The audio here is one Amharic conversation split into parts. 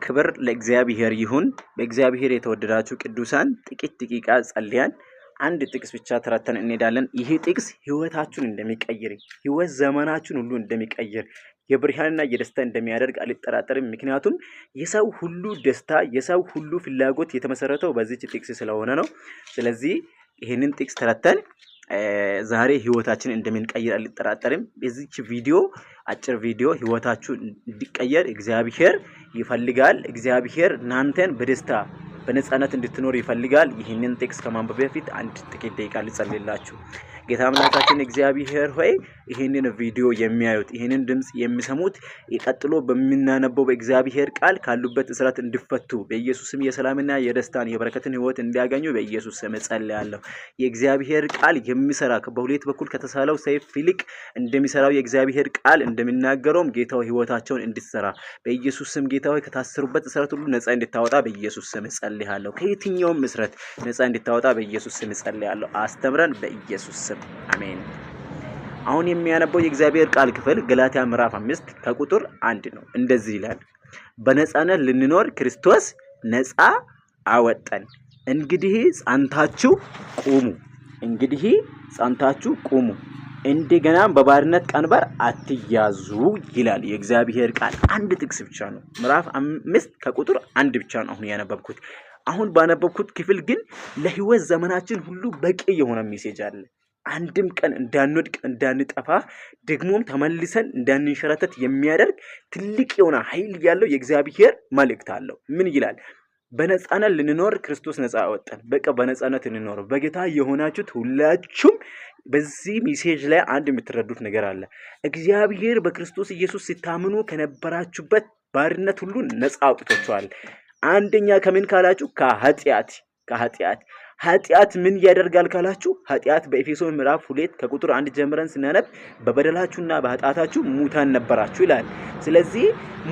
ክብር ለእግዚአብሔር ይሁን። በእግዚአብሔር የተወደዳችሁ ቅዱሳን፣ ጥቂት ደቂቃ ጸልያን አንድ ጥቅስ ብቻ ተረተን እንሄዳለን። ይህ ጥቅስ ህይወታችሁን እንደሚቀይር፣ ህይወት ዘመናችሁን ሁሉ እንደሚቀይር፣ የብርሃንና የደስታ እንደሚያደርግ አልጠራጠርም። ምክንያቱም የሰው ሁሉ ደስታ፣ የሰው ሁሉ ፍላጎት የተመሰረተው በዚች ጥቅስ ስለሆነ ነው። ስለዚህ ይህንን ጥቅስ ተረተን ዛሬ ህይወታችንን እንደምንቀይር አልጠራጠርም። በዚች ቪዲዮ፣ አጭር ቪዲዮ ህይወታችሁ እንዲቀየር እግዚአብሔር ይፈልጋል። እግዚአብሔር እናንተን በደስታ በነፃነት እንድትኖር ይፈልጋል። ይህንን ጥቅስ ከማንበብ በፊት አንድ ጥቂት ደቂቃ ልጸልይላችሁ። ጌታ አምላካችን እግዚአብሔር ሆይ፣ ይህንን ቪዲዮ የሚያዩት፣ ይህንን ድምፅ የሚሰሙት ቀጥሎ በምናነበው በእግዚአብሔር ቃል ካሉበት እስራት እንዲፈቱ፣ በኢየሱስ ስም የሰላምና የደስታን የበረከትን ህይወት እንዲያገኙ በኢየሱስ ስም እጸልያለሁ። የእግዚአብሔር ቃል የሚሰራ፣ በሁለት በኩል ከተሳለው ሰይፍ ይልቅ እንደሚሰራው የእግዚአብሔር ቃል እንደሚናገረውም ጌታ ሆይ ህይወታቸውን እንድትሰራ በኢየሱስ ስም፣ ጌታ ሆይ ከታሰሩበት እስራት ሁሉ ነፃ እንድታወጣ በኢየሱስ ስም እጸልያለሁ። ከየትኛውም እስረት ነፃ እንድታወጣ በኢየሱስ ስም እጸልያለሁ። አስተምረን፣ በኢየሱስ ስም አሜን። አሁን የሚያነበው የእግዚአብሔር ቃል ክፍል ገላትያ ምዕራፍ 5 ከቁጥር 1 ነው። እንደዚህ ይላል፣ በነፃነት ልንኖር ክርስቶስ ነፃ አወጣን። እንግዲህ ጸንታችሁ ቁሙ። እንግዲህ ጸንታችሁ ቁሙ፣ እንደገና በባርነት ቀንበር አትያዙ ይላል የእግዚአብሔር ቃል። አንድ ጥቅስ ብቻ ነው። ምዕራፍ 5 ከቁጥር 1 ብቻ ነው አሁን ያነበብኩት። አሁን ባነበብኩት ክፍል ግን ለህይወት ዘመናችን ሁሉ በቂ የሆነ message አለ። አንድም ቀን እንዳንወድቅ፣ እንዳንጠፋ፣ ደግሞም ተመልሰን እንዳንንሸራተት የሚያደርግ ትልቅ የሆነ ኃይል ያለው የእግዚአብሔር መልእክት አለው። ምን ይላል? በነፃነት ልንኖር ክርስቶስ ነፃ አወጣን። በቃ በነፃነት እንኖር። በጌታ የሆናችሁት ሁላችሁም በዚህ message ላይ አንድ የምትረዱት ነገር አለ። እግዚአብሔር በክርስቶስ ኢየሱስ ስታምኑ ከነበራችሁበት ባርነት ሁሉ ነፃ አውጥቷችኋል። አንደኛ ከምን ካላችሁ ከኃጢአት፣ ከኃጢአት። ኃጢአት ምን ያደርጋል ካላችሁ፣ ኃጢአት በኤፌሶን ምዕራፍ 2 ከቁጥር 1 ጀምረን ስናነብ በበደላችሁና በኃጢአታችሁ ሙታን ነበራችሁ ይላል። ስለዚህ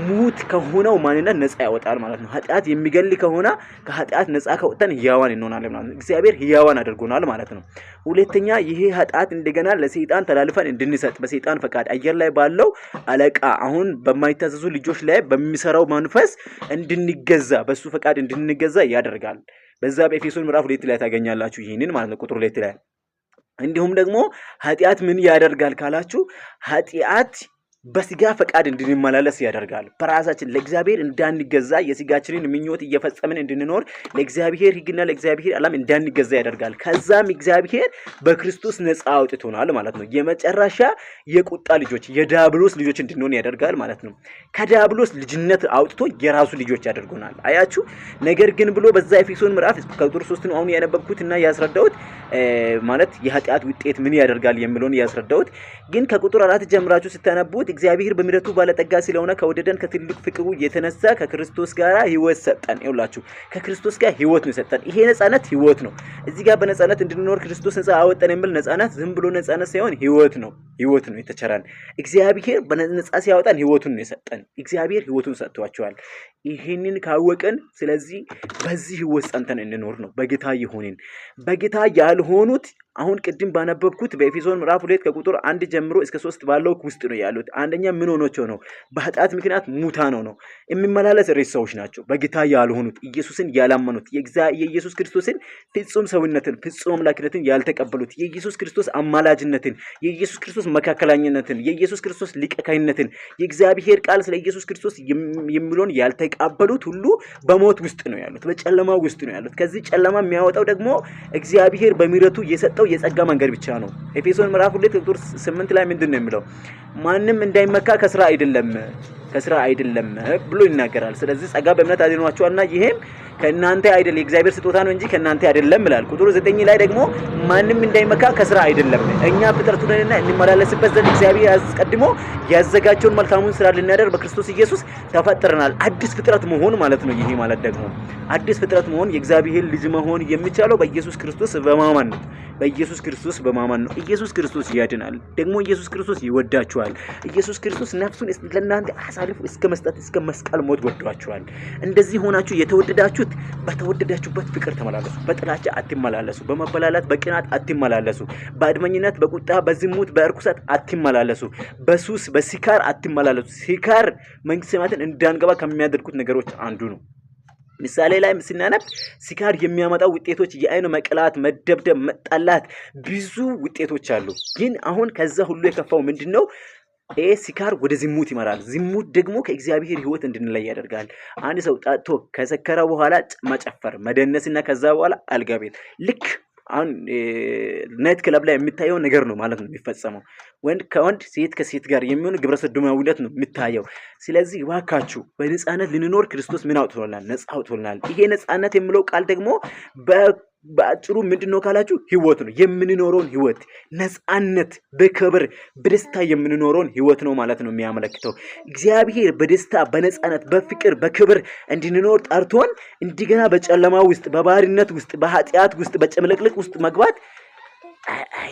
ሙት ከሆነው ማንነት ነፃ ያወጣል ማለት ነው። ኃጢአት የሚገል ከሆነ ከኃጢአት ነፃ ከወጣን ህያዋን እንሆናለን ማለት ነው። እግዚአብሔር ህያዋን አድርጎናል ማለት ነው። ሁለተኛ ይሄ ኃጢአት እንደገና ለሰይጣን ተላልፈን እንድንሰጥ፣ በሰይጣን ፈቃድ አየር ላይ ባለው አለቃ አሁን በማይታዘዙ ልጆች ላይ በሚሰራው መንፈስ እንድንገዛ፣ በሱ ፈቃድ እንድንገዛ ያደርጋል። በዛ በኤፌሶን ምዕራፍ 2 ላይ ታገኛላችሁ ይህንን ማለት ነው፣ ቁጥር 2 ላይ። እንዲሁም ደግሞ ኃጢአት ምን ያደርጋል ካላችሁ፣ ኃጢአት በስጋ ፈቃድ እንድንመላለስ ያደርጋል። በራሳችን ለእግዚአብሔር እንዳንገዛ፣ የስጋችንን ምኞት እየፈጸምን እንድንኖር፣ ለእግዚአብሔር ሕግና ለእግዚአብሔር ዓላማ እንዳንገዛ ያደርጋል። ከዛም እግዚአብሔር በክርስቶስ ነፃ አውጥቶናል ማለት ነው። የመጨረሻ የቁጣ ልጆች፣ የዲያብሎስ ልጆች እንድንሆን ያደርጋል ማለት ነው። ከዲያብሎስ ልጅነት አውጥቶ የራሱ ልጆች ያደርጉናል። አያችሁ። ነገር ግን ብሎ በዛ ኤፌሶን ምዕራፍ ከቁጥር 3 ነው አሁን ያነበብኩት እና ያስረዳሁት፣ ማለት የኃጢአት ውጤት ምን ያደርጋል የሚለውን ያስረዳሁት። ግን ከቁጥር 4 ጀምራችሁ ስታነቡት እግዚአብሔር በምሕረቱ ባለጠጋ ስለሆነ ከወደደን ከትልቅ ፍቅሩ የተነሳ ከክርስቶስ ጋር ህይወት ሰጠን። ይኸውላችሁ ከክርስቶስ ጋር ህይወት ነው የሰጠን። ይሄ ነፃነት ህይወት ነው። እዚህ ጋር በነፃነት እንድንኖር ክርስቶስ ነፃ አወጣን የሚል ነፃነት ዝም ብሎ ነፃነት ሳይሆን ህይወት ነው። ህይወት ነው የተቸረን። እግዚአብሔር በነፃ ሲያወጣን ህይወቱን ነው የሰጠን። እግዚአብሔር ህይወቱን ሰጥቷቸዋል። ይህንን ካወቅን ስለዚህ በዚህ ህይወት ጸንተን እንኖር ነው። በጌታ የሆንን፣ በጌታ ያልሆኑት አሁን ቅድም ባነበብኩት በኤፌሶን ምዕራፍ 2 ከቁጥር 1 ጀምሮ እስከ 3 ባለው ውስጥ ነው ያሉት። አንደኛ ምን ሆኖቸው ነው? በኃጢአት ምክንያት ሙታን ሆነው የሚመላለስ ሬሳዎች ናቸው። በጌታ ያልሆኑት፣ ኢየሱስን ያላመኑት፣ የኢየሱስ ክርስቶስን ፍጹም ሰውነትን፣ ፍጹም አምላክነትን ያልተቀበሉት፣ የኢየሱስ ክርስቶስ አማላጅነትን፣ የኢየሱስ ክርስቶስ መካከለኝነትን፣ የኢየሱስ ክርስቶስ ሊቀ ካህንነትን፣ የእግዚአብሔር ቃል ስለ ኢየሱስ ክርስቶስ የሚለውን ያልተቀበሉት ሁሉ በሞት ውስጥ ነው ያሉት፣ በጨለማ ውስጥ ነው ያሉት። ከዚህ ጨለማ የሚያወጣው ደግሞ እግዚአብሔር በምሕረቱ የሰጠው የጸጋ መንገድ ብቻ ነው። ኤፌሶን ምዕራፍ 2 ቁጥር 8 ላይ ምንድን ነው የሚለው? ማንም እንዳይመካ ከስራ አይደለም፣ ከስራ አይደለም ብሎ ይናገራል። ስለዚህ ጸጋ በእምነት አድኗቸዋልና ይሄም ከእናንተ አይደለም፣ የእግዚአብሔር ስጦታ ነው እንጂ ከእናንተ አይደለም ይላል። ቁጥር 9 ላይ ደግሞ ማንም እንዳይመካ ከስራ አይደለም፣ እኛ ፍጥረቱ ነንና እንመላለስበት ዘንድ እግዚአብሔር አስቀድሞ ያዘጋጀውን መልካሙን ስራ ልናደርግ በክርስቶስ ኢየሱስ ተፈጥረናል። አዲስ ፍጥረት መሆን ማለት ነው። ይሄ ማለት ደግሞ አዲስ ፍጥረት መሆን፣ የእግዚአብሔር ልጅ መሆን የሚቻለው በኢየሱስ ክርስቶስ በማመን ነው። በኢየሱስ ክርስቶስ በማመን ነው። ኢየሱስ ክርስቶስ ያድናል። ደግሞ ኢየሱስ ክርስቶስ ይወዳችኋል። ኢየሱስ ክርስቶስ ነፍሱን ለእናንተ አሳልፎ እስከ መስጠት፣ እስከ መስቀል ሞት ወዷችኋል። እንደዚህ ሆናችሁ የተወደዳችሁት በተወደዳችሁበት ፍቅር ተመላለሱ። በጥላቻ አትመላለሱ። በመበላላት በቅናት አትመላለሱ። በአድመኝነት፣ በቁጣ፣ በዝሙት፣ በእርኩሰት አትመላለሱ። በሱስ በስካር አትመላለሱ። ስካር መንግስተ ሰማያትን እንዳንገባ ከሚያደርጉት ነገሮች አንዱ ነው። ምሳሌ ላይ ስናነብ ስካር የሚያመጣው ውጤቶች የአይን መቅላት፣ መደብደብ፣ መጣላት፣ ብዙ ውጤቶች አሉ። ግን አሁን ከዛ ሁሉ የከፋው ምንድን ነው? ይሄ ስካር ወደ ዝሙት ይመራል። ዝሙት ደግሞ ከእግዚአብሔር ሕይወት እንድንለይ ያደርጋል። አንድ ሰው ጠጥቶ ከሰከረ በኋላ መጨፈር፣ መደነስና ከዛ በኋላ አልጋ ቤት፣ ልክ አሁን night club ላይ የሚታየው ነገር ነው ማለት ነው የሚፈጸመው። ወንድ ከወንድ፣ ሴት ከሴት ጋር የሚሆን ግብረ ሰዶማዊነት ነው የሚታየው። ስለዚህ እባካችሁ በነፃነት ልንኖር ክርስቶስ ምን አውጥቶልናል? ነፃ አውጥቶልናል። ይሄ ነፃነት የሚለው ቃል ደግሞ በአጭሩ ምንድን ነው ካላችሁ ህይወት ነው። የምንኖረውን ህይወት፣ ነፃነት፣ በክብር በደስታ የምንኖረውን ህይወት ነው ማለት ነው የሚያመለክተው። እግዚአብሔር በደስታ፣ በነፃነት፣ በፍቅር፣ በክብር እንድንኖር ጠርቶን እንደገና በጨለማ ውስጥ፣ በባርነት ውስጥ፣ በኃጢአት ውስጥ፣ በጭምልቅልቅ ውስጥ መግባት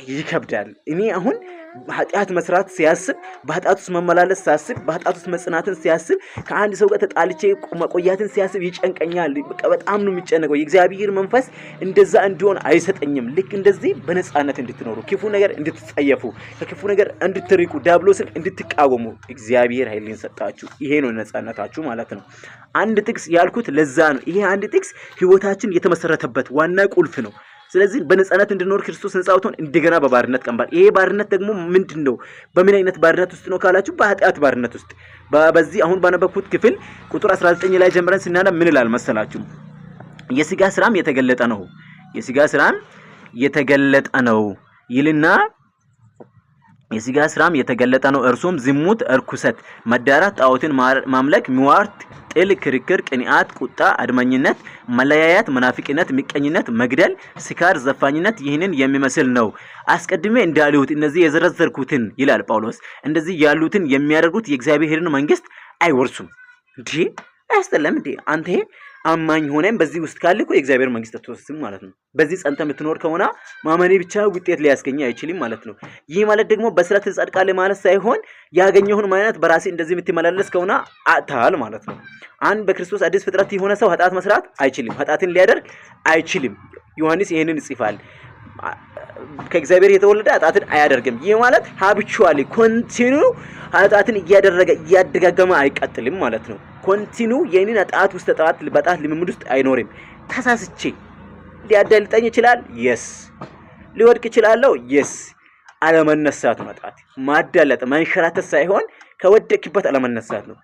ይከብዳል። እኔ አሁን ኃጢአት መስራት ሲያስብ፣ በኃጢአት ውስጥ መመላለስ ሲያስብ፣ በኃጢአት ውስጥ መጽናትን ሲያስብ፣ ከአንድ ሰው ጋር ተጣልቼ መቆያትን ሲያስብ ይጨንቀኛል። በቃ በጣም ነው የሚጨነቀው። የእግዚአብሔር መንፈስ እንደዛ እንዲሆን አይሰጠኝም። ልክ እንደዚህ በነፃነት እንድትኖሩ፣ ክፉ ነገር እንድትጸየፉ፣ ከክፉ ነገር እንድትርቁ፣ ዲያብሎስን እንድትቃወሙ እግዚአብሔር ኃይልን ሰጣችሁ። ይሄ ነው ነፃነታችሁ ማለት ነው። አንድ ጥቅስ ያልኩት ለዛ ነው። ይሄ አንድ ጥቅስ ህይወታችን የተመሰረተበት ዋና ቁልፍ ነው። ስለዚህ በነፃነት እንድኖር ክርስቶስ ነፃ አውጥቶን እንደገና በባርነት ቀንበር። ይሄ ባርነት ደግሞ ምንድን ነው? በምን አይነት ባርነት ውስጥ ነው ካላችሁ በኃጢአት ባርነት ውስጥ። በዚህ አሁን ባነበብኩት ክፍል ቁጥር 19 ላይ ጀምረን ስናነብ ምን ይላል መሰላችሁ? የስጋ ስራም የተገለጠ ነው። የስጋ ስራም የተገለጠ ነው ይልና፣ የስጋ ስራም የተገለጠ ነው። እርሱም ዝሙት፣ እርኩሰት፣ መዳራት፣ ጣዖትን ማምለክ፣ ሟርት፣ ጥል፣ ክርክር፣ ቅንዓት፣ ቁጣ፣ አድመኝነት፣ መለያየት፣ መናፍቅነት፣ ምቀኝነት፣ መግደል፣ ስካር፣ ዘፋኝነት፣ ይህንን የሚመስል ነው። አስቀድሜ እንዳልሁት እነዚህ የዘረዘርኩትን ይላል ጳውሎስ፣ እንደዚህ ያሉትን የሚያደርጉት የእግዚአብሔርን መንግስት አይወርሱም። እንዴ አያስጠላም እንዴ? አንተ አማኝ ሆነም በዚህ ውስጥ ካለ እኮ የእግዚአብሔር መንግስት አትወርስም ማለት ነው። በዚህ ጸንተ የምትኖር ከሆነ ማመኔ ብቻ ውጤት ሊያስገኝ አይችልም ማለት ነው። ይህ ማለት ደግሞ በስራ ትጸድቃለህ ማለት ሳይሆን ያገኘውን ማንነት በራሴ እንደዚህ የምትመላለስ ከሆነ አጥተሃል ማለት ነው። አንድ በክርስቶስ አዲስ ፍጥረት የሆነ ሰው ኃጢአት መስራት አይችልም። ኃጢአትን ሊያደርግ አይችልም። ዮሐንስ ይህንን ይጽፋል። ከእግዚአብሔር የተወለደ ኃጢአትን አያደርግም። ይህ ማለት habitually continue ኃጢአትን እያደረገ እያደጋገመ አይቀጥልም ማለት ነው። Continue የኔን ኃጢአት ውስጥ ኃጢአት በኃጢአት ልምምድ ውስጥ አይኖርም። ተሳስቼ ሊያዳልጠኝ ይችላል። Yes፣ ሊወድቅ ይችላለሁ። Yes፣ አለመነሳት ነው። ኃጢአት ማዳለጥ መንሸራተት ሳይሆን ከወደቅበት አለመነሳት ነው።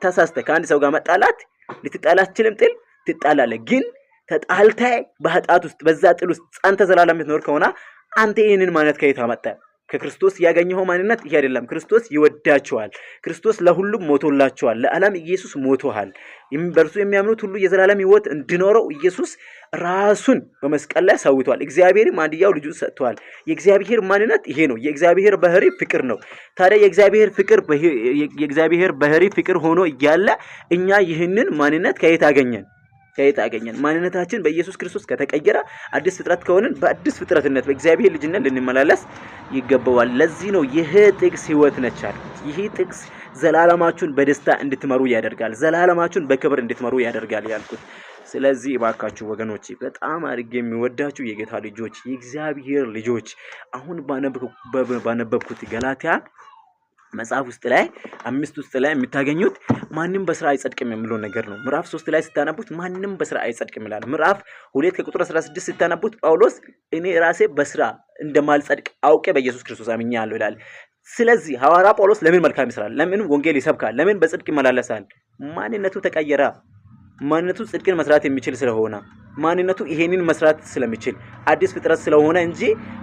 ተሳስተ ከአንድ ሰው ጋር መጣላት፣ ልትጣላ አትችልም። ጥል ትጣላለህ፣ ግን ተጣልተህ በኃጢአት ውስጥ በዛ ጥል ውስጥ ጸንተህ ዘላለም የምትኖር ከሆነ አንተ ይህንን ማንነት ከየት አመጣህ? ከክርስቶስ ያገኘኸው ማንነት ይሄ አይደለም። ክርስቶስ ይወዳቸዋል። ክርስቶስ ለሁሉም ሞቶላቸዋል። ለዓለም ኢየሱስ ሞቶሃል። በእርሱ የሚያምኑት ሁሉ የዘላለም ሕይወት እንዲኖረው ኢየሱስ ራሱን በመስቀል ላይ ሰውቷል። እግዚአብሔርም አንድያው ልጁን ሰጥቷል። የእግዚአብሔር ማንነት ይሄ ነው። የእግዚአብሔር ባህሪ ፍቅር ነው። ታዲያ የእግዚአብሔር ባህሪ ፍቅር ሆኖ እያለ እኛ ይህንን ማንነት ከየት አገኘን? ከየት አገኘን? ማንነታችን በኢየሱስ ክርስቶስ ከተቀየረ፣ አዲስ ፍጥረት ከሆንን በአዲስ ፍጥረትነት በእግዚአብሔር ልጅነት ልንመላለስ ይገባዋል። ለዚህ ነው ይህ ጥቅስ ህይወት ነች አልኩት። ይህ ጥቅስ ዘላለማችሁን በደስታ እንድትመሩ ያደርጋል። ዘላለማችሁን በክብር እንድትመሩ ያደርጋል ያልኩት። ስለዚህ እባካችሁ ወገኖች፣ በጣም አድርጌ የሚወዳችሁ የጌታ ልጆች፣ የእግዚአብሔር ልጆች፣ አሁን ባነበብኩት ገላትያ መጽሐፍ ውስጥ ላይ 5 ውስጥ ላይ የምታገኙት ማንም በስራ አይጸድቅም የሚለው ነገር ነው። ምዕራፍ 3 ላይ ስታነቡት ማንም በስራ አይጸድቅም ይላል። ምዕራፍ 2 ከቁጥር 16 ስታነቡት ጳውሎስ እኔ ራሴ በስራ እንደማልጸድቅ አውቄ በኢየሱስ ክርስቶስ አምኛለሁ ይላል። ስለዚህ ሐዋርያ ጳውሎስ ለምን መልካም ይሰራል? ለምን ወንጌል ይሰብካል? ለምን በጽድቅ ይመላለሳል? ማንነቱ ተቀየረ። ማንነቱ ጽድቅን መስራት የሚችል ስለሆነ፣ ማንነቱ ይሄንን መስራት ስለሚችል፣ አዲስ ፍጥረት ስለሆነ እንጂ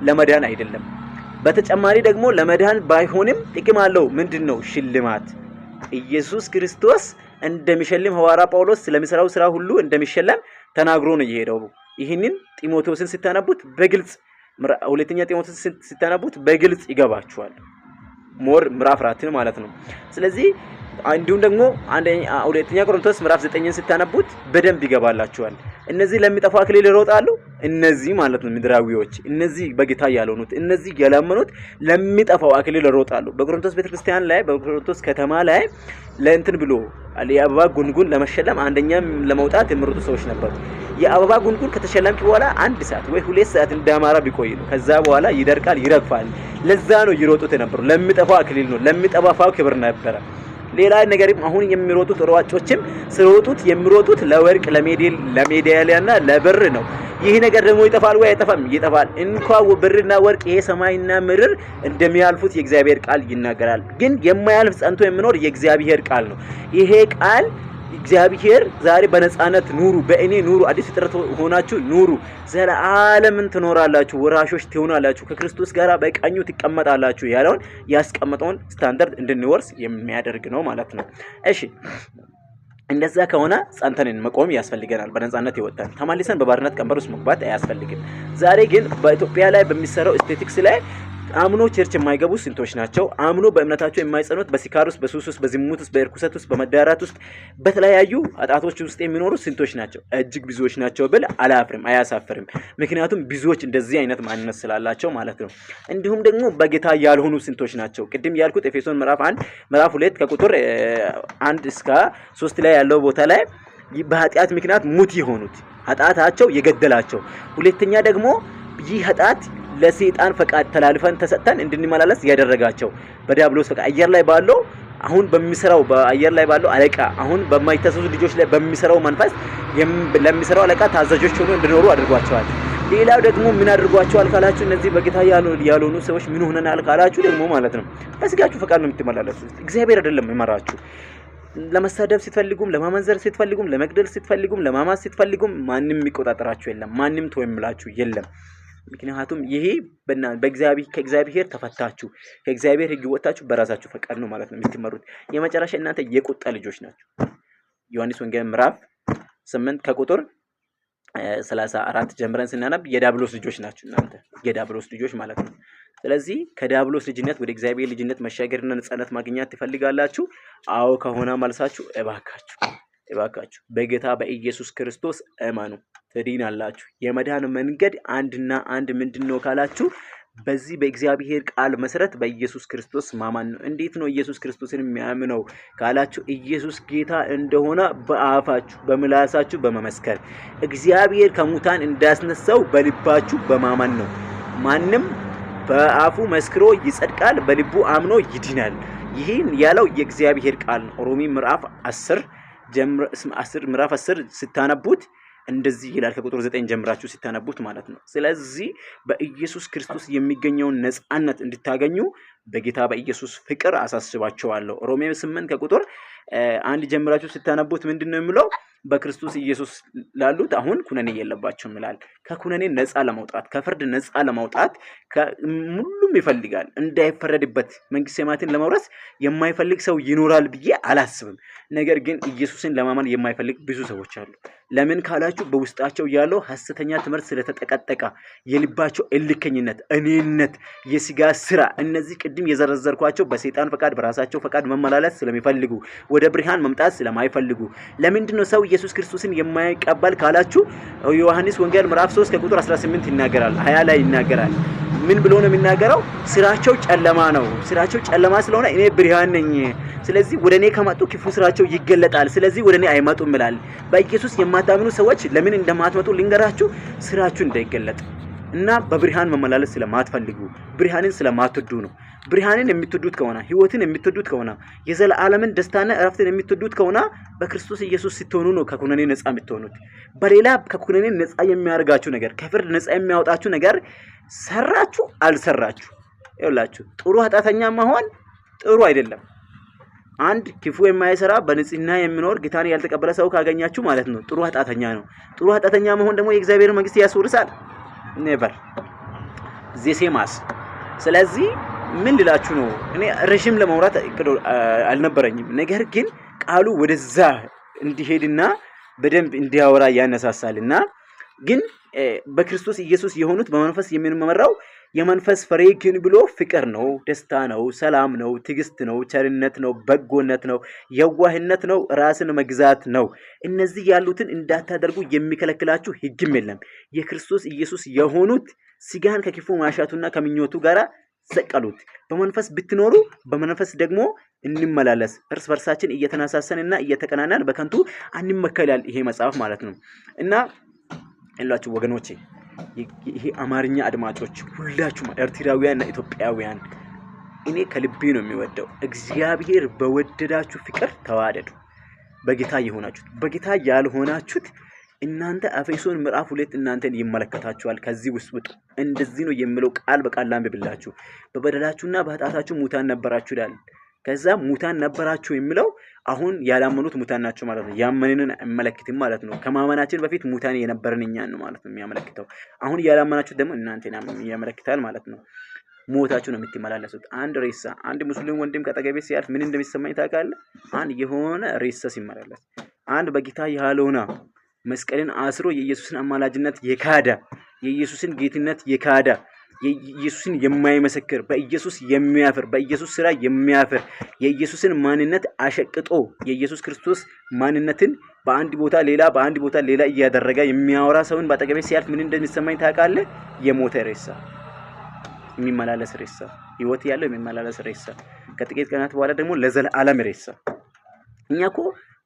ለመዳን አይደለም። በተጨማሪ ደግሞ ለመዳን ባይሆንም ጥቅም አለው። ምንድን ነው? ሽልማት። ኢየሱስ ክርስቶስ እንደሚሸልም፣ ሐዋርያ ጳውሎስ ስለሚሰራው ስራ ሁሉ እንደሚሸለም ተናግሮ ነው የሄደው። ይህንን ጢሞቴዎስን ስታነቡት በግልጽ፣ ሁለተኛ ጢሞቴዎስን ስታነቡት በግልጽ ይገባችኋል። More ምዕራፍ 4ን ማለት ነው። ስለዚህ እንዲሁም ደግሞ ሁለተኛ ቆሮንቶስ ምዕራፍ 9ን ስታነቡት በደንብ ይገባላችኋል። እነዚህ ለሚጠፋው አክሊል ይሮጣሉ። እነዚህ ማለት ነው ምድራዊዎች፣ እነዚህ በጌታ ያልሆኑት፣ እነዚህ ያላመኑት ለሚጠፋው አክሊል ይሮጣሉ። በቆሮንቶስ ቤተክርስቲያን ላይ፣ በቆሮንቶስ ከተማ ላይ ለእንትን ብሎ የአበባ ጉንጉን ለመሸለም አንደኛም ለመውጣት የሚሮጡ ሰዎች ነበሩ። የአበባ ጉንጉን ከተሸለምክ በኋላ 1 ሰዓት ወይ 2 ሰዓት እንዳማረ ቢቆይ ነው። ከዛ በኋላ ይደርቃል፣ ይረግፋል። ለዛ ነው ይሮጡት የነበሩ። ለሚጠፋው አክሊል ነው፣ ለሚጠፋው ክብር ነበረ። ሌላ ነገርም አሁን የሚሮጡት ሯጮችም ስሮጡት የሚሮጡት ለወርቅ፣ ለሜዳሊያና ለብር ነው። ይህ ነገር ደግሞ ይጠፋል ወይ አይጠፋም? ይጠፋል። እንኳ ብርና ወርቅ ይሄ ሰማይና ምድር እንደሚያልፉት የእግዚአብሔር ቃል ይናገራል። ግን የማያልፍ ጸንቶ የሚኖር የእግዚአብሔር ቃል ነው። ይሄ ቃል እግዚአብሔር ዛሬ በነፃነት ኑሩ፣ በእኔ ኑሩ፣ አዲስ ፍጥረት ሆናችሁ ኑሩ፣ ዘለዓለምን ትኖራላችሁ፣ ወራሾች ትሆናላችሁ፣ ከክርስቶስ ጋር በቀኙ ትቀመጣላችሁ ያለውን ያስቀመጠውን ስታንዳርድ እንድንወርስ የሚያደርግ ነው ማለት ነው። እሺ፣ እንደዛ ከሆነ ጸንተን መቆም ያስፈልገናል። በነፃነት የወጣን ተመልሰን በባርነት ቀንበር ውስጥ መግባት አያስፈልግም። ዛሬ ግን በኢትዮጵያ ላይ በሚሰራው ስቴቲክስ ላይ አምኖ church የማይገቡ ስንቶች ናቸው? አምኖ በእምነታቸው የማይጸኑት በስካር ውስጥ፣ በሱስ ውስጥ፣ በዝሙት ውስጥ፣ በእርኩሰት ውስጥ፣ በመዳራት ውስጥ፣ በተለያዩ ኃጢአቶች ውስጥ የሚኖሩ ስንቶች ናቸው? እጅግ ብዙዎች ናቸው ብል አላፍርም፣ አያሳፍርም። ምክንያቱም ብዙዎች እንደዚህ አይነት ማንነት ስላላቸው ማለት ነው። እንዲሁም ደግሞ በጌታ ያልሆኑ ስንቶች ናቸው? ቅድም ያልኩት ኤፌሶን ምዕራፍ 1፣ ምዕራፍ 2 ከቁጥር 1 እስከ 3 ላይ ያለው ቦታ ላይ በኃጢአት ምክንያት ሙት የሆኑት፣ ኃጢአታቸው የገደላቸው፣ ሁለተኛ ደግሞ ይህ ኃጢአት ለሰይጣን ፈቃድ ተላልፈን ተሰጥተን እንድንመላለስ ያደረጋቸው፣ በዲያብሎስ ፈቃድ አየር ላይ ባለው፣ አሁን በሚሰራው፣ በአየር ላይ ባለው አለቃ፣ አሁን በማይታዘዙ ልጆች ላይ በሚሰራው መንፈስ ለሚሰራው አለቃ ታዛዦች ሆኖ እንዲኖሩ አድርጓቸዋል። ሌላው ደግሞ ምን አድርጓቸዋል ካላችሁ፣ እነዚህ በጌታ ያልሆኑ ሰዎች ምን ሆነናል ካላችሁ ደግሞ ማለት ነው በስጋችሁ ፈቃድ ነው የምትመላለሱት። እግዚአብሔር አይደለም የሚመራችሁ። ለመሳደብ ስትፈልጉም፣ ለማመንዘር ስትፈልጉም፣ ለመግደል ስትፈልጉም፣ ለማማት ስትፈልጉም ማንም የሚቆጣጠራችሁ የለም። ማንም ተው የሚላችሁ የለም። ምክንያቱም ይሄ በእግዚአብሔር ከእግዚአብሔር ተፈታችሁ፣ ከእግዚአብሔር ሕግ ወጥታችሁ በራሳችሁ ፈቃድ ነው ማለት ነው የምትመሩት። የመጨረሻ እናንተ የቁጣ ልጆች ናችሁ። ዮሐንስ ወንጌል ምዕራፍ 8 ከቁጥር 34 ጀምረን ስናነብ የዲያብሎስ ልጆች ናችሁ እናንተ፣ የዲያብሎስ ልጆች ማለት ነው። ስለዚህ ከዲያብሎስ ልጅነት ወደ እግዚአብሔር ልጅነት መሻገርና ነጻነት ማግኘት ትፈልጋላችሁ? አዎ ከሆነ መልሳችሁ፣ እባካችሁ እባካችሁ በጌታ በኢየሱስ ክርስቶስ እመኑ፣ ትድናላችሁ። የመዳን መንገድ አንድና አንድ ምንድን ነው ካላችሁ በዚህ በእግዚአብሔር ቃል መሰረት በኢየሱስ ክርስቶስ ማመን ነው። እንዴት ነው ኢየሱስ ክርስቶስን የሚያምነው ካላችሁ ኢየሱስ ጌታ እንደሆነ በአፋችሁ በምላሳችሁ በመመስከር፣ እግዚአብሔር ከሙታን እንዳስነሳው በልባችሁ በማመን ነው። ማንም በአፉ መስክሮ ይጸድቃል፣ በልቡ አምኖ ይድናል። ይህን ያለው የእግዚአብሔር ቃል ነው። ሮሜ ምዕራፍ 10 10፣ ምዕራፍ 10 ስታነቡት እንደዚህ ይላል። ከቁጥር 9 ጀምራችሁ ስታነቡት ማለት ነው። ስለዚህ በኢየሱስ ክርስቶስ የሚገኘውን ነፃነት እንድታገኙ በጌታ በኢየሱስ ፍቅር አሳስባችኋለሁ። ሮሜ 8 ከቁጥር 1 ጀምራችሁ ስታነቡት ምንድን ነው የሚለው? በክርስቶስ ኢየሱስ ላሉት አሁን ኩነኔ የለባቸውም ይላል። ከኩነኔ ነፃ ለመውጣት፣ ከፍርድ ነፃ ለመውጣት ሁሉም ይፈልጋል። እንዳይፈረድበት መንግስተ ሰማያትን ለመውረስ የማይፈልግ ሰው ይኖራል ብዬ አላስብም። ነገር ግን ኢየሱስን ለማመን የማይፈልግ ብዙ ሰዎች አሉ። ለምን ካላችሁ በውስጣቸው ያለው ሐሰተኛ ትምህርት ስለተጠቀጠቀ፣ የልባቸው እልከኝነት፣ እኔነት፣ የስጋ ስራ፣ እነዚህ ቅድም የዘረዘርኳቸው በሰይጣን ፈቃድ በራሳቸው ፈቃድ መመላለስ ስለሚፈልጉ፣ ወደ ብርሃን መምጣት ስለማይፈልጉ። ለምንድን ነው ሰው ኢየሱስ ክርስቶስን የማይቀበል ካላችሁ ዮሐንስ ወንጌል ምዕራፍ 3 ከቁጥር 18 ይናገራል፣ 20 ላይ ይናገራል። ምን ብሎ ነው የሚናገረው? ስራቸው ጨለማ ነው። ስራቸው ጨለማ ስለሆነ እኔ ብርሃን ነኝ። ስለዚህ ወደ እኔ ከመጡ ክፉ ስራቸው ይገለጣል። ስለዚህ ወደ እኔ አይመጡም ይላል። በኢየሱስ የማታምኑ ሰዎች ለምን እንደማትመጡ ልንገራችሁ፣ ስራችሁ እንዳይገለጥ እና በብርሃን መመላለስ ስለማትፈልጉ፣ ብርሃንን ስለማትወዱ ነው። ብርሃንን የምትወዱት ከሆነ፣ ህይወትን የምትወዱት ከሆነ፣ የዘላለምን ደስታና እረፍትን የምትወዱት ከሆነ በክርስቶስ ኢየሱስ ስትሆኑ ነው ከኩነኔ ነፃ የምትሆኑት። በሌላ ከኩነኔ ነፃ የሚያደርጋችሁ ነገር፣ ከፍርድ ነፃ የሚያወጣችሁ ነገር ሰራችሁ አልሰራችሁ፣ ይኸውላችሁ ጥሩ ኃጢአተኛ መሆን ጥሩ አይደለም። አንድ ክፉ የማይሰራ፣ በንጽህና የሚኖር፣ ጌታን ያልተቀበለ ሰው ካገኛችሁ ማለት ነው ጥሩ ኃጢአተኛ ነው። ጥሩ ኃጢአተኛ መሆን ደግሞ የእግዚአብሔር መንግስት ያስወርሳል? Never, the same as። ስለዚህ ምን ልላችሁ ነው? እኔ ረዥም ለማውራት እቅድ አልነበረኝም። ነገር ግን ቃሉ ወደዛ እንዲሄድና በደንብ እንዲያወራ ያነሳሳልና ግን በክርስቶስ ኢየሱስ የሆኑት በመንፈስ የምንመራው የመንፈስ ፍሬ ግን ብሎ ፍቅር ነው፣ ደስታ ነው፣ ሰላም ነው፣ ትዕግስት ነው፣ ቸርነት ነው፣ በጎነት ነው፣ የዋህነት ነው፣ ራስን መግዛት ነው። እነዚህ ያሉትን እንዳታደርጉ የሚከለክላችሁ ሕግም የለም። የክርስቶስ ኢየሱስ የሆኑት ስጋን ከክፉ ማሻቱና ከምኞቱ ጋር ሰቀሉት። በመንፈስ ብትኖሩ በመንፈስ ደግሞ እንመላለስ፣ እርስ በርሳችን እየተነሳሰንና እየተቀናናን በከንቱ አንመካ ይላል ይሄ መጽሐፍ ማለት ነው። እና ያላችሁ ወገኖቼ፣ ይሄ አማርኛ አድማጮች ሁላችሁም ኤርትራውያን እና ኢትዮጵያውያን፣ እኔ ከልቤ ነው የሚወደው። እግዚአብሔር በወደዳችሁ ፍቅር ተዋደዱ። በጌታ የሆናችሁት፣ በጌታ ያልሆናችሁት እናንተ ኤፌሶን ምዕራፍ 2 እናንተን ይመለከታችኋል። ከዚህ ውስጥ ውጡ። እንደዚህ ነው የሚለው ቃል በቃል ላንብብላችሁ። በበደላችሁና በኃጢአታችሁ ሙታን ነበራችሁ ይላል። ከዛ ሙታን ነበራችሁ የሚለው አሁን ያላመኑት ሙታን ናቸው ማለት ነው። ያመንንን አይመለከትም ማለት ነው። ከማመናችን በፊት ሙታን የነበረን እኛን ነው ማለት ነው የሚያመለክተው። አሁን ያላመናችሁት ደግሞ እናንተን ያመለክታል ማለት ነው። ሞታችሁ ነው የምትመላለሱት። አንድ ሬሳ፣ አንድ ሙስሊም ወንድም ከአጠገቤ ሲያልፍ ምን እንደሚሰማኝ ታውቃለህ? አንድ የሆነ ሬሳ ሲመላለስ፣ አንድ በጌታ ያልሆነ፣ መስቀልን አስሮ የኢየሱስን አማላጅነት የካደ፣ የኢየሱስን ጌትነት የካደ፣ የኢየሱስን የማይመሰክር፣ በኢየሱስ የሚያፍር፣ በኢየሱስ ስራ የሚያፍር፣ የኢየሱስን ማንነት አሸቅጦ የኢየሱስ ክርስቶስ ማንነትን በአንድ ቦታ ሌላ፣ በአንድ ቦታ ሌላ እያደረገ የሚያወራ ሰውን በአጠገቤ ሲያልፍ ምን እንደሚሰማኝ ታውቃለህ? የሞተ ሬሳ፣ የሚመላለስ ሬሳ፣ ህይወት ያለው የሚመላለስ ሬሳ፣ ከጥቂት ቀናት በኋላ ደግሞ ለዘላለም ሬሳ። እኛ እኮ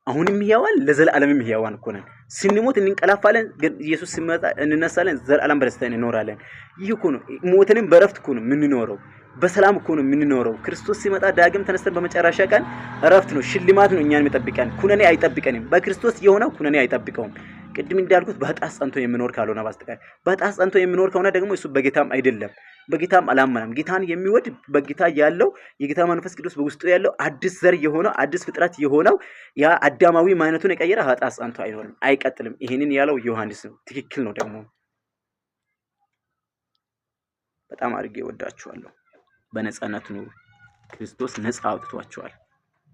አሁንም ሕያዋን ለዘላለምም ሕያዋን እኮ ነን። ስንሞት እንንቀላፋለን፣ ግን ኢየሱስ ሲመጣ እንነሳለን፣ ዘላለም በደስታ እንኖራለን። ይህ እኮ ነው። ሞትንም በእረፍት እኮ ነው የምንኖረው፣ በሰላም እኮ ነው የምንኖረው። ክርስቶስ ሲመጣ ዳግም ተነስተን በመጨረሻ ቀን እረፍት ነው፣ ሽልማት ነው እኛን የሚጠብቀን። ኩነኔ አይጠብቀንም። በክርስቶስ የሆነው ኩነኔ አይጠብቀውም። ቅድም እንዳልኩት በኃጢአት ጸንቶ የሚኖር ካልሆነ በስተቀር። በኃጢአት ጸንቶ የሚኖር ከሆነ ደግሞ እሱ በጌታም አይደለም፣ በጌታም አላመነም። ጌታን የሚወድ፣ በጌታ ያለው፣ የጌታ መንፈስ ቅዱስ በውስጡ ያለው፣ አዲስ ዘር የሆነው፣ አዲስ ፍጥረት የሆነው፣ ያ አዳማዊ ማንነቱን የቀየረ ኃጢአት ጸንቶ አይኖርም፣ አይቀጥልም። ይህንን ያለው ዮሐንስ ነው። ትክክል ነው ደግሞ። በጣም አድርጌ እወዳችኋለሁ። በነፃነት ኑሩ። ክርስቶስ ነፃ አውጥቷችኋል።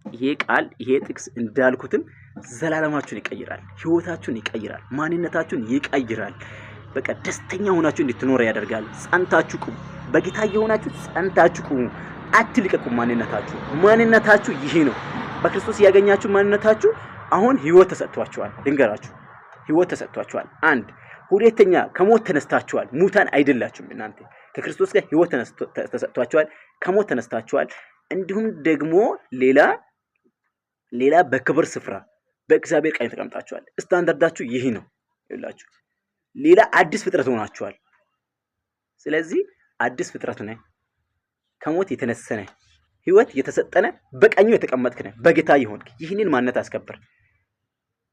ይሄ ቃል፣ ይሄ ጥቅስ እንዳልኩትም ዘላለማችሁን ይቀይራል፣ ህይወታችሁን ይቀይራል፣ ማንነታችሁን ይቀይራል። በቃ ደስተኛ ሆናችሁ እንድትኖር ያደርጋል። ጸንታችሁ ቁሙ። በጌታ የሆናችሁ ጸንታችሁ ቁሙ። አትልቀቁ። ማንነታችሁ ይሄ ነው። በክርስቶስ ያገኛችሁ ማንነታችሁ አሁን ህይወት ተሰጥቷችኋል። ልንገራችሁ፣ ህይወት ተሰጥቷችኋል። አንድ ሁለተኛ ከሞት ተነስታችኋል። ሙታን አይደላችሁም። እናንተ ከክርስቶስ ጋር ህይወት ተሰጥቷችኋል። ከሞት ተነስታችኋል። እንዲሁም ደግሞ ሌላ ሌላ በክብር ስፍራ በእግዚአብሔር ቀኝ ተቀምጣችኋል። ስታንዳርዳችሁ ይህ ነው ይላችሁ። ሌላ አዲስ ፍጥረት ሆናችኋል። ስለዚህ አዲስ ፍጥረት ነህ፣ ከሞት የተነሰነ፣ ህይወት የተሰጠነ፣ በቀኙ የተቀመጥክ ነህ፣ በጌታ የሆንክ። ይህንን ማንነት አስከብር።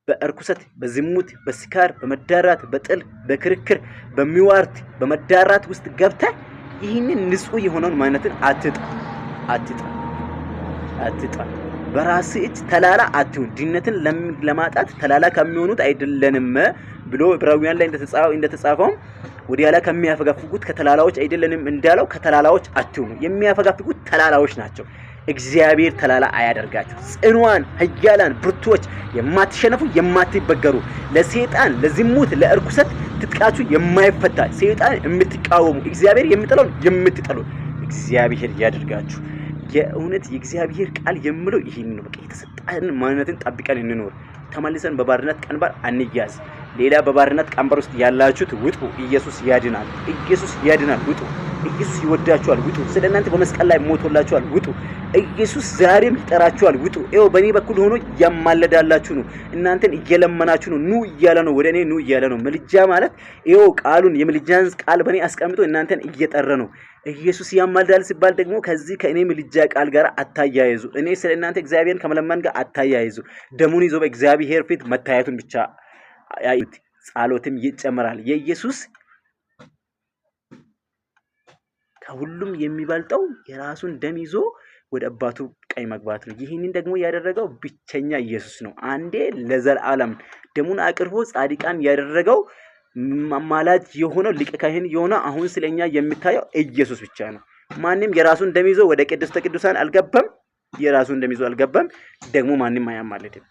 በእርኩሰት፣ በዝሙት፣ በስካር፣ በመዳራት፣ በጥል፣ በክርክር፣ በሚዋርት፣ በመዳራት ውስጥ ገብተህ ይህንን ንጹህ የሆነውን ማንነትን አትጣ፣ አትጣ፣ አትጣ። በራስህ እጅ ተላላ አትሁን። ድነትን ለማጣት ተላላ ከሚሆኑት አይደለንም ብሎ ዕብራውያን ላይ እንደተጻፈው ወደ ኋላ ከሚያፈገፍጉት ከተላላዎች አይደለንም እንዳለው ከተላላዎች አትሁኑ። የሚያፈገፍጉት ተላላዎች ናቸው። እግዚአብሔር ተላላ አያደርጋችሁ። ጽኑዓን፣ ኃያላን፣ ብርቱዎች፣ የማትሸነፉ፣ የማትበገሩ፣ ለሰይጣን፣ ለዝሙት፣ ለእርኩሰት ትጥቃችሁ የማይፈታ፣ ሰይጣን የምትቃወሙ፣ እግዚአብሔር የሚጠላውን የምትጠሉ እግዚአብሔር ያደርጋችሁ። የእውነት የእግዚአብሔር ቃል የምለው ይሄን ነው። በቃ የተሰጠን ማንነትን ጠብቀን እንኖር። ተመልሰን በባርነት ቀንበር አንያዝ። ሌላ በባርነት ቀንበር ውስጥ ያላችሁት ውጡ። ኢየሱስ ያድናል። ኢየሱስ ያድናል። ውጡ። ኢየሱስ ይወዳችኋል። ውጡ። ስለ እናንተ በመስቀል ላይ ሞቶላችኋል። ውጡ። ኢየሱስ ዛሬም ይጠራችኋል። ውጡ። ይኸው በእኔ በኩል ሆኖ እያማለዳላችሁ ነው። እናንተን እየለመናችሁ ነው። ኑ እያለ ነው። ወደ እኔ ኑ እያለ ነው። ምልጃ ማለት ይኸው ቃሉን፣ የምልጃን ቃል በእኔ አስቀምጦ እናንተን እየጠረ ነው። ኢየሱስ ያማልዳል ሲባል ደግሞ ከዚህ ከእኔ ምልጃ ቃል ጋር አታያይዙ። እኔ ስለ እናንተ እግዚአብሔርን ከመለመን ጋር አታያይዙ። ደሙን ይዞ በእግዚአብሔር ፊት መታየቱን ብቻ ያዩት። ጸሎትም ይጨመራል። የኢየሱስ ከሁሉም የሚበልጠው የራሱን ደም ይዞ ወደ አባቱ ቀኝ መግባት ነው። ይህንን ደግሞ ያደረገው ብቸኛ ኢየሱስ ነው። አንዴ ለዘላለም ደሙን አቅርቦ ጻድቃን ያደረገው፣ አማላጅ የሆነው፣ ሊቀ ካህን የሆነው፣ አሁን ስለኛ የሚታየው ኢየሱስ ብቻ ነው። ማንም የራሱን ደም ይዞ ወደ ቅድስተ ቅዱሳን አልገባም። የራሱን ደም ይዞ አልገባም። ደግሞ ማንም አያማልድም።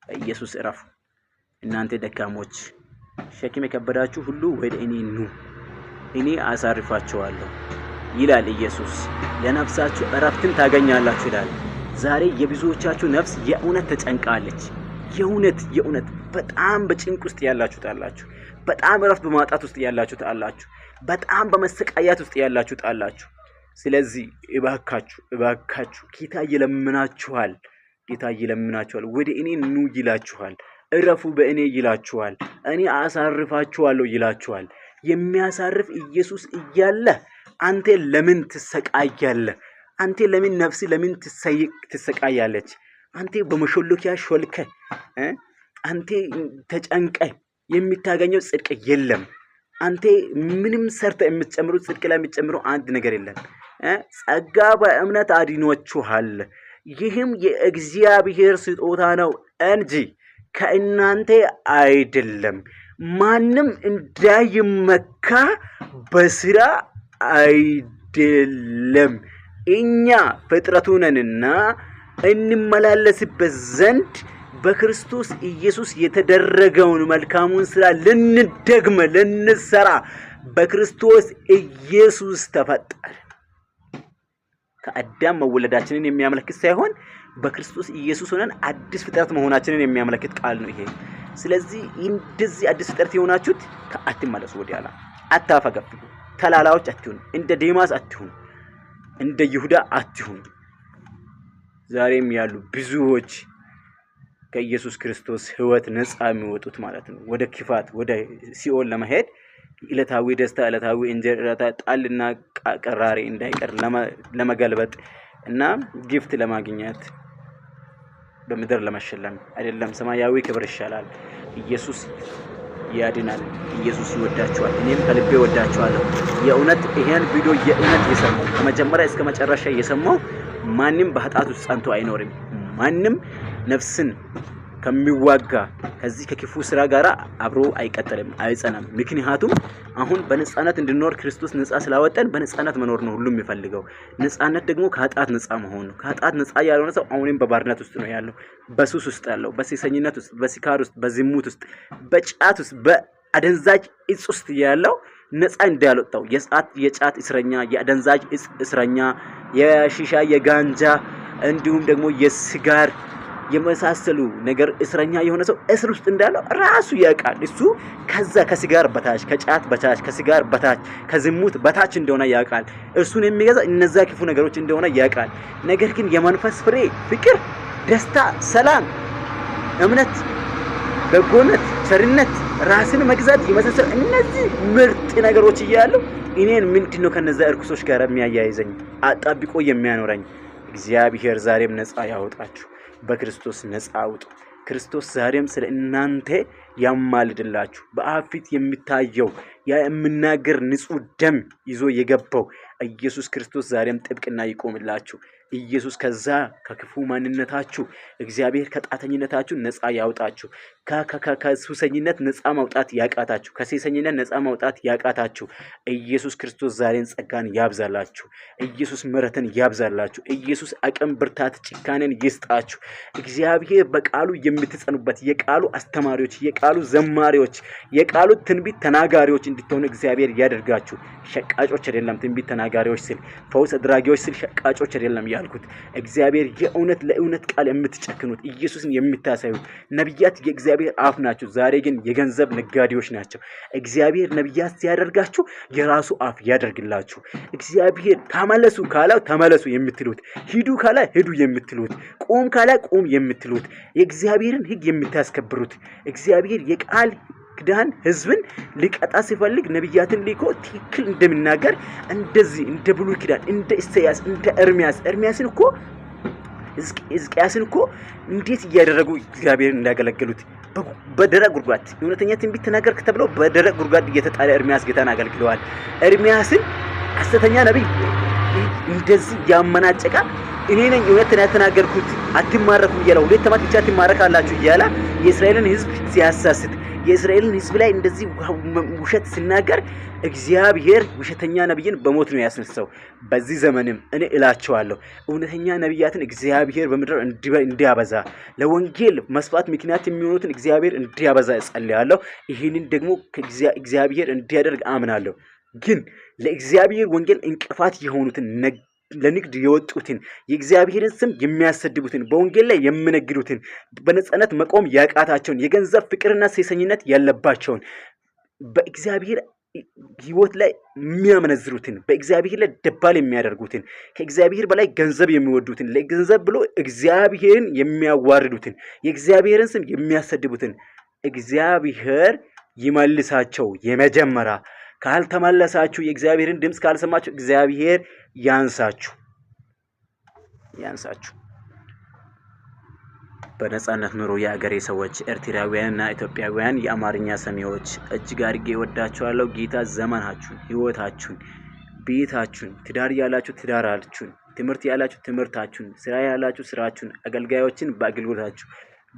በኢየሱስ እረፉ። እናንተ ደካሞች፣ ሸክም የከበዳችሁ ሁሉ ወደ እኔ ኑ፣ እኔ አሳርፋችኋለሁ ይላል ኢየሱስ። ለነፍሳችሁ እረፍትን ታገኛላችሁ ይላል። ዛሬ የብዙዎቻችሁ ነፍስ የእውነት ተጨንቃለች። የእውነት የእውነት በጣም በጭንቅ ውስጥ ያላችሁት አላችሁ። በጣም እረፍት በማጣት ውስጥ ያላችሁት አላችሁ። በጣም በመሰቃያት ውስጥ ያላችሁት አላችሁ። ስለዚህ እባካችሁ እባካችሁ ጌታ ይለምናችኋል። ጌታ ይለምናችኋል። ወደ እኔ ኑ ይላችኋል። እረፉ በእኔ ይላችኋል። እኔ አሳርፋችኋለሁ ይላችኋል። የሚያሳርፍ ኢየሱስ እያለ አንተ ለምን ትሰቃያለህ? አንተ ለምን ነፍስ ለምን ትሰቃያለች? አንተ በመሾለኪያ ሾልከ አንተ ተጨንቀ የምታገኘው ጽድቅ የለም። አንተ ምንም ሰርተ የምትጨምሩ ጽድቅ ላይ የምትጨምሩ አንድ ነገር የለም። ጸጋ በእምነት አድኗችኋል፣ ይህም የእግዚአብሔር ስጦታ ነው እንጂ ከእናንተ አይደለም፣ ማንም እንዳይመካ በስራ አይደለም። እኛ ፍጥረቱ ነንና እንመላለስበት ዘንድ በክርስቶስ ኢየሱስ የተደረገውን መልካሙን ስራ ልንደግም ልንሰራ በክርስቶስ ኢየሱስ ተፈጠረ። ከአዳም መወለዳችንን የሚያመለክት ሳይሆን በክርስቶስ ኢየሱስ ሆነን አዲስ ፍጥረት መሆናችንን የሚያመለክት ቃል ነው ይሄ። ስለዚህ እንደዚህ አዲስ ፍጥረት የሆናችሁት አትመለሱ፣ ወዲያላ አታፈገፍጉ፣ ተላላዎች አትሁኑ፣ እንደ ዴማስ አትሁኑ፣ እንደ ይሁዳ አትሁኑ። ዛሬም ያሉ ብዙዎች ከኢየሱስ ክርስቶስ ሕይወት ነፃ የሚወጡት ማለት ነው ወደ ክፋት ወደ ሲኦል ለመሄድ ዕለታዊ ደስታ፣ ዕለታዊ እንጀራ፣ ዕለታዊ ጣልና ቅራሬ እንዳይቀር ለመገልበጥ እና gift ለማግኘት በምድር ለመሸለም አይደለም። ሰማያዊ ክብር ይሻላል። ኢየሱስ ያድናል። ኢየሱስ ይወዳችኋል። እኔም ከልቤ ወዳችኋለሁ። የእውነት ይሄን ቪዲዮ የእውነት የሰማው ከመጀመሪያ እስከ መጨረሻ የሰማው ማንም በኃጢአት ውስጥ ጸንቶ አይኖርም። ማንም ነፍስን ከሚዋጋ ከዚህ ከክፉ ስራ ጋር አብሮ አይቀጥልም፣ አይጸናም። ምክንያቱም አሁን በነጻነት እንድንኖር ክርስቶስ ነጻ ስላወጣን በነጻነት መኖር ነው ሁሉም የሚፈልገው። ነጻነት ደግሞ ከኃጢአት ነጻ መሆን ነው። ከኃጢአት ነጻ ያልሆነ ሰው አሁንም በባርነት ውስጥ ነው ያለው፣ በሱስ ውስጥ ያለው፣ በሴሰኝነት ውስጥ፣ በሲካር ውስጥ፣ በዝሙት ውስጥ፣ በጫት ውስጥ፣ በአደንዛዥ እጽ ውስጥ ያለው ነጻ እንዳልወጣው የጫት እስረኛ፣ የአደንዛዥ እጽ እስረኛ፣ የሺሻ የጋንጃ እንዲሁም ደግሞ የሲጋር የመሳሰሉ ነገር እስረኛ የሆነ ሰው እስር ውስጥ እንዳለው ራሱ ያውቃል። እሱ ከዛ ከሲጋር በታች ከጫት በታች ከሲጋር በታች ከዝሙት በታች እንደሆነ ያውቃል። እርሱን የሚገዛ እነዛ ክፉ ነገሮች እንደሆነ ያውቃል። ነገር ግን የመንፈስ ፍሬ ፍቅር፣ ደስታ፣ ሰላም፣ እምነት፣ በጎነት፣ ቸርነት፣ ራስን መግዛት የመሳሰሉ እነዚህ ምርጥ ነገሮች እያሉ እኔን ምንድን ነው ከነዛ እርኩሶች ጋር የሚያያይዘኝ አጣብቆ የሚያኖረኝ? እግዚአብሔር ዛሬም ነፃ ያወጣችሁ። በክርስቶስ ነፃ አውጡ። ክርስቶስ ዛሬም ስለ እናንተ ያማልድላችሁ። በአብ ፊት የሚታየው ያ የምናገር ንጹሕ ደም ይዞ የገባው ኢየሱስ ክርስቶስ ዛሬም ጥብቅና ይቆምላችሁ። ኢየሱስ ከዛ ከክፉ ማንነታችሁ እግዚአብሔር ከጣተኝነታችሁ ነፃ ያውጣችሁ። ከሱሰኝነት ነፃ ማውጣት ያቃታችሁ፣ ከሴሰኝነት ነፃ ማውጣት ያቃታችሁ ኢየሱስ ክርስቶስ ዛሬን ጸጋን ያብዛላችሁ። ኢየሱስ ምሕረትን ያብዛላችሁ። ኢየሱስ አቅም፣ ብርታት፣ ጭካኔን ይስጣችሁ። እግዚአብሔር በቃሉ የምትጸኑበት የቃሉ አስተማሪዎች፣ የቃሉ ዘማሪዎች፣ የቃሉ ትንቢት ተናጋሪዎች እንድትሆኑ እግዚአብሔር ያደርጋችሁ። ሸቃጮች አይደለም ትንቢት ተናጋሪዎች ስል፣ ፈውስ አድራጊዎች ስል ሸቃጮች አይደለም ያልኩት። እግዚአብሔር የእውነት ለእውነት ቃል የምትጨክኑት ኢየሱስን የምታሳዩት ነቢያት የእግዚአብሔር አፍ ናቸው። ዛሬ ግን የገንዘብ ነጋዴዎች ናቸው። እግዚአብሔር ነቢያት ሲያደርጋችሁ የራሱ አፍ ያደርግላችሁ። እግዚአብሔር ተመለሱ ካለ ተመለሱ የምትሉት፣ ሂዱ ካለ ሂዱ የምትሉት፣ ቁም ካለ ቁም የምትሉት፣ የእግዚአብሔርን ሕግ የምታስከብሩት እግዚአብሔር የቃል ኪዳን ሕዝብን ሊቀጣ ሲፈልግ ነቢያትን ልኮ ትክክል እንደሚናገር እንደዚህ እንደ ብሉይ ኪዳን እንደ ኢሳይያስ እንደ ኤርሚያስ ኤርሚያስን እኮ ሕዝቅያስን እኮ እንዴት እያደረጉ እግዚአብሔርን እንዳገለገሉት በደረቅ ጉድጓድ እውነተኛ ትንቢት ተናገርክ ተብሎ በደረቅ ጉድጓድ እየተጣለ ኤርሚያስ ጌታን አገልግለዋል። ኤርሚያስን ሐሰተኛ ነቢይ እንደዚህ ያመናጨቃ እኔ ነኝ እውነት የተናገርኩት አትማረኩም እያለ 2 ዓመት ብቻ ትማረካላችሁ እያለ የእስራኤልን ሕዝብ ሲያሳስት የእስራኤልን ሕዝብ ላይ እንደዚህ ውሸት ሲናገር እግዚአብሔር ውሸተኛ ነቢይን በሞት ነው ያስነሳው። በዚህ ዘመንም እኔ እላቸዋለሁ እውነተኛ ነቢያትን እግዚአብሔር በምድር እንዲያበዛ ለወንጌል መስፋት ምክንያት የሚሆኑትን እግዚአብሔር እንዲያበዛ እጸልያለሁ። ይህንን ደግሞ እግዚአብሔር እንዲያደርግ አምናለሁ። ግን ለእግዚአብሔር ወንጌል እንቅፋት የሆኑትን፣ ለንግድ የወጡትን፣ የእግዚአብሔርን ስም የሚያሰድቡትን፣ በወንጌል ላይ የሚነግዱትን፣ በነጻነት መቆም ያቃታቸውን፣ የገንዘብ ፍቅርና ሴሰኝነት ያለባቸውን፣ በእግዚአብሔር ሕይወት ላይ የሚያመነዝሩትን፣ በእግዚአብሔር ላይ ደባል የሚያደርጉትን፣ ከእግዚአብሔር በላይ ገንዘብ የሚወዱትን፣ ለገንዘብ ብሎ እግዚአብሔርን የሚያዋርዱትን፣ የእግዚአብሔርን ስም የሚያሰድቡትን እግዚአብሔር ይመልሳቸው። የመጀመሪያ ካልተመለሳችሁ፣ የእግዚአብሔርን ድምፅ ካልሰማችሁ እግዚአብሔር ያንሳችሁ ያንሳችሁ። በነጻነት ኑሩ የአገሬ ሰዎች፣ ኤርትራውያንና ኢትዮጵያውያን የአማርኛ ሰሚዎች እጅግ አድርጌ እወዳችኋለሁ። ጌታ ዘመናችሁን፣ ሕይወታችሁን፣ ቤታችሁን፣ ትዳር ያላችሁ ትዳራችሁን፣ ትምህርት ያላችሁ ትምህርታችሁን፣ ስራ ያላችሁ ስራችሁን፣ አገልጋዮችን በአገልግሎታችሁ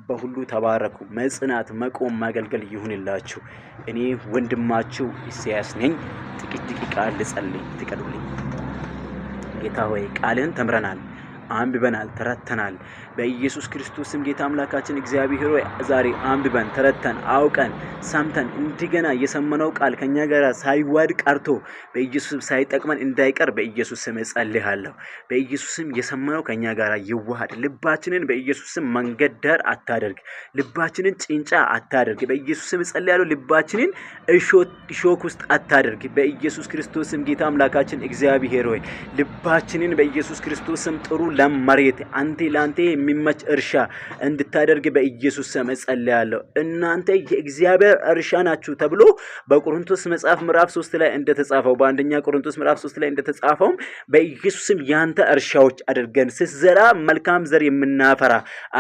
በሁሉ ተባረኩ። መጽናት፣ መቆም፣ ማገልገል ይሁንላችሁ። እኔ ወንድማችሁ ኢሳያስ ነኝ። ጥቂት ደቂቃ ልጸልይ፣ ፍቀዱልኝ። ጌታ ሆይ፣ ቃልህን ተምረናል፣ አንብበናል፣ ተረድተናል። በኢየሱስ ክርስቶስም ጌታ አምላካችን እግዚአብሔር ሆይ፣ ዛሬ አንብበን፣ ተረድተን፣ አውቀን፣ ሰምተን እንደገና የሰማነው ቃል ከኛ ጋር ሳይዋድ ቀርቶ በኢየሱስ ሳይጠቅመን እንዳይቀር በኢየሱስ ስም እጸልያለሁ። በኢየሱስ ስም የሰማነው ከኛ ጋር ይዋሃድ። ልባችንን በኢየሱስ ስም መንገድ ዳር አታደርግ። ልባችንን ጭንጫ አታደርግ። በኢየሱስ ስም እጸልያለሁ። ልባችንን እሾክ ውስጥ አታደርግ። በኢየሱስ ክርስቶስ ስም ጌታ አምላካችን እግዚአብሔር ሆይ፣ ልባችንን በኢየሱስ ክርስቶስ ስም ጥሩ ለም መሬት፣ አንተ ለአንተ የሚመች እርሻ እንድታደርግ በኢየሱስ ስም እጸልያለሁ። እናንተ የእግዚአብሔር እርሻ ናችሁ ተብሎ በቆሮንቶስ መጽሐፍ ምዕራፍ 3 ላይ እንደተጻፈው፣ በአንደኛ ቆሮንቶስ ምዕራፍ 3 ላይ እንደተጻፈውም በኢየሱስ ስም ያንተ እርሻዎች አድርገን፣ ስትዘራ መልካም ዘር የምናፈራ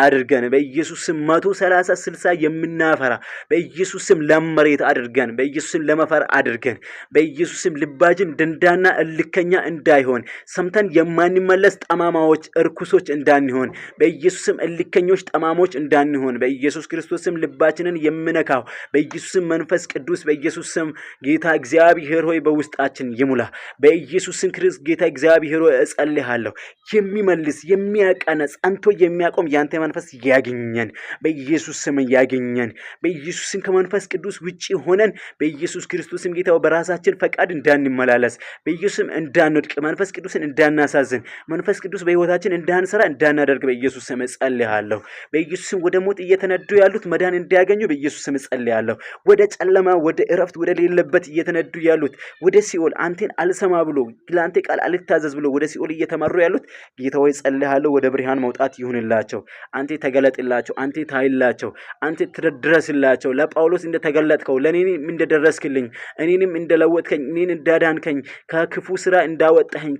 አድርገን፣ በኢየሱስ ስም 130፣ 60 የምናፈራ፣ በኢየሱስ ስም ለም መሬት አድርገን፣ በኢየሱስ ስም ለም አፈር አድርገን። በኢየሱስ ስም ልባችን ደንዳና እልከኛ እንዳይሆን፣ ሰምተን የማንመለስ ጠማማዎች፣ እርኩሶች እንዳንሆን፣ በኢየሱስ ስም እልከኞች፣ ጠማሞች እንዳንሆን፣ በኢየሱስ ክርስቶስ ስም ልባችንን የሚነካው በኢየሱስ ስም መንፈስ ቅዱስ በኢየሱስ ስም ጌታ እግዚአብሔር ሆይ በውስጣችን ይሙላ። በኢየሱስ ስም ክርስቶስ ጌታ እግዚአብሔር ሆይ እጸልያለሁ። የሚመልስ፣ የሚያቀና፣ ጸንቶ የሚያቆም ያንተ መንፈስ ያግኘን። በኢየሱስ ስም ያግኘን። በኢየሱስ ስም ከመንፈስ ቅዱስ ውጪ ሆነን በኢየሱስ ክርስቶስ ስም ጌታ በራሳችን ፈቃድ እንዳንመላለስ፣ በኢየሱስ ስም እንዳንወድቅ፣ መንፈስ ቅዱስን እንዳናሳዝን፣ መንፈስ ቅዱስ በሕይወታችን እንዳንሰራ እንዳናደርግ በኢየሱስ ስም እጸልያለሁ። በኢየሱስ ስም ወደ ሞት እየተነዱ ያሉት መዳን እንዲያገኙ በኢየሱስ ስም እጸልያለሁ። ወደ ጨለማ፣ ወደ እረፍት ወደ ሌለበት እየተነዱ ያሉት፣ ወደ ሲኦል አንተን አልሰማ ብሎ፣ ለአንተ ቃል አልታዘዝ ብሎ ወደ ሲኦል እየተመሩ ያሉት ጌታ ሆይ እጸልያለሁ። ወደ ብርሃን መውጣት ይሁንላቸው። አንተ ተገለጥላቸው፣ አንተ ታይላቸው፣ አንተ ትድረስላቸው። ለጳውሎስ እንደተገለጥከው፣ ለእኔም እንደደረስክልኝ፣ እኔንም እንደለወጥከኝ፣ እኔን እንዳዳንከኝ፣ ከክፉ ስራ እንዳወጣኸኝ፣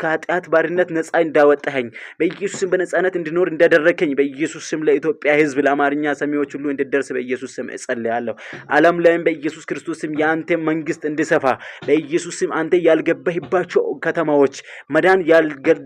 ከኃጢአት ባርነት ነፃ እንዳወጣኸኝ፣ በኢየሱስ ስም በነፃነት እንድኖር እንዳደረግከኝ በኢየሱስ ስም ለኢትዮጵያ ሕዝብ፣ ለአማርኛ ሰሚዎች ሁሉ እንድደርስ በኢየሱስ ስም እጸልያለሁ። ዓለም ላይም በኢየሱስ ክርስቶስ ስም የአንተ መንግስት እንዲሰፋ፣ በኢየሱስ ስም አንተ ያልገባህባቸው ከተማዎች፣ መዳን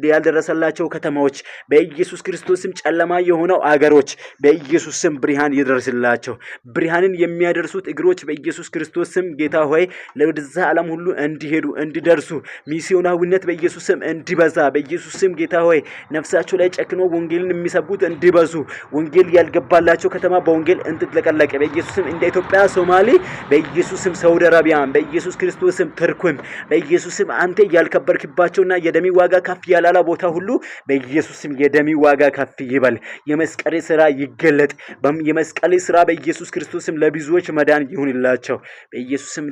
ያልደረሰላቸው ከተማዎች፣ በኢየሱስ ክርስቶስ ስም ጨለማ የሆነው አገሮች በኢየሱስ ስም ብርሃን ይድረስላቸው። ብርሃንን የሚያደርሱት እግሮች በኢየሱስ ክርስቶስ ስም ጌታ ሆይ ለወደዛ ዓለም ሁሉ እንዲሄዱ፣ እንዲደርሱ፣ ሚስዮናዊነት በኢየሱስ ስም እንዲበዛ፣ በኢየሱስ ስም ጌታ ሆይ ነፍሳቸው ላይ ጨክኖ ወንጌልን የሚሰብኩት እንዲበዙ፣ ወንጌል ያልገባላቸው ከተማ በወንጌል እንድትለቀለቅ በኢየሱስ ስም እንደ ኢትዮጵያ፣ ሶማሌ፣ በኢየሱስ ስም ሳውዲ አረቢያን፣ በኢየሱስ ክርስቶስ ስም ትርኩም፣ በኢየሱስ ስም አንተ ያልከበርክባቸውና የደሚ ዋጋ ከፍ ያላላ ቦታ ሁሉ በኢየሱስ ስም የደሚ ዋጋ ከፍ ይበል። የመስቀል ስራ ይገለጥ። የመስቀል ስራ በኢየሱስ ክርስቶስ ስም ለብዙዎች መዳን ይሁንላቸው። በኢየሱስ ስም